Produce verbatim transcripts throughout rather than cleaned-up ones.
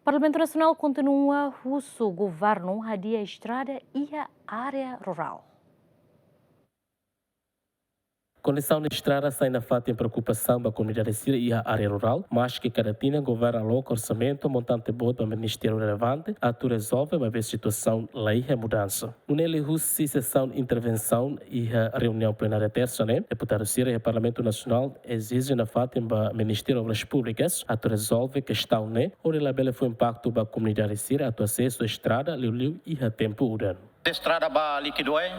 Parlamentu Nasionál kontinua husu governu hadi'a estrada iha área rurál. Kondisaun estrada sai nafatin preokupasaun ba komunidade sira iha área rurál, maske kada tinan governu aloka orsamentu montante boot ba ministériu relevante atu rezolve, maibé situasaun la iha mudansa. Nune'e liuhusi sesaun intervensaun iha reuniaun plenária tersa ne'e, deputadu sira iha Parlamentu Nasionál ezije nafatin ba Ministériu Obras Públikas atu rezolve kestaun ne'e, hodi labele fó impaktu ba komunidade sira atu asesu estrada liuliu iha tempu udan. Estrada ba Liquidoe,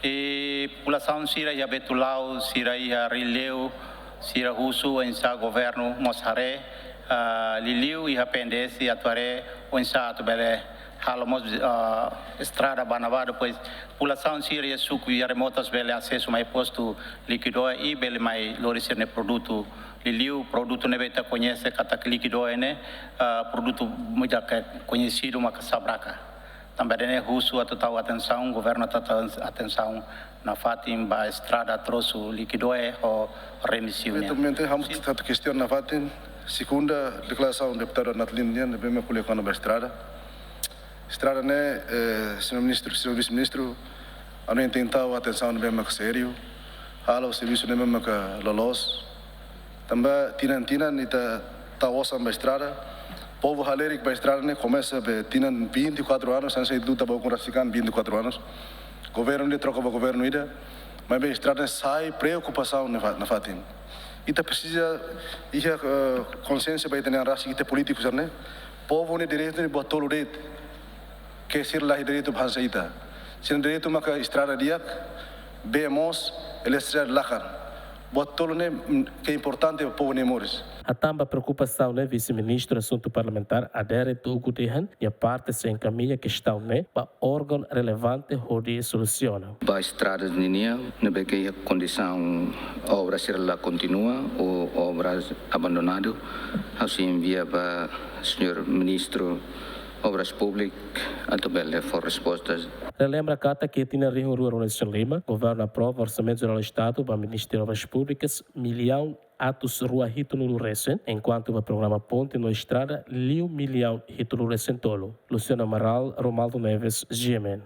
i populasaun sira iha Betulao, sira iha Rileu, sira husu oinsá governu mós haree, ah, liuliu iha P N D S atu haree oinsá atu bele halo mós, ah, estrada ba ne'ebá, depois populasaun sira iha suku iha remotas bele asesu mai postu Liquidoe i bele mai lori sira-nia produtu. Liuliu produtu ne'ebé ita koñese katak Liquidoe ne'e, ah, produtu muitu koñesidu maka sabraka. Tanba ne'e husu atu tau atensaun, governu atu tau atensaun nafatin ba estrada trosu Liquidoe ho Remisiu nian. Eventualmente, ha'u atu kestiona nafatin, segunda deklarasaun deputadu Natalino nian, ne'ebé mak ko'alia kona-ba estrada. Estrada ne'e, eh, señór ministru, señór vise-ministru, ami tenta tau atensaun ne'ebé mak sériu, halo servisu ne'ebé mak loloos. Tanba tinan-tinan ita tau osan ba estrada. Povu halerik ba estrada ne'e komesa be tinan vinte e quatro anos, hanesan ita luta ba ukun rasik an vinte e quatro anos. Governu ida troka ba governu ida. Maibé estrada ne'e sai preokupasaun nafa-, nafatin. Ita presiza iha, eh, konsiénsia ba ita-nia an rasik, ita polítiku sira-ne'e. Povu nia direitu ne'e buat tolu de'it. Ke sira la iha direitu ba hanesan ita. Sira direitu maka estrada di'ak, bee moos, eletrisidade lakan. Buat tolu ne'e, mm, ke importante ba povu nia moris. Hatán ba preokupasaun ne'e, vise-ministru asuntu parlamentár Adérito Hugo dehan nia parte sei enkamiña kestaun ne'e ba órgaun relevante hodi solusiona. Ba estradas ninian, ne'ebé ke iha kondisaun obra sira la kontinua ou obras abandonadu, ha'u sei envia ba señór ministru Obras Públikas atu bele fó respostas. Relembra katak iha tinan rihun rua ruanulu-resin-lima, governu aprova Orsamentu Jerál Estadu ba Ministériu Obras Públikas millaun atus rua hitunulu resin, enkuantu ba programa ponte no estrada liu millaun hitunulu-resin-tolu. Luciano Amaral, Romaldo Neves, G M N.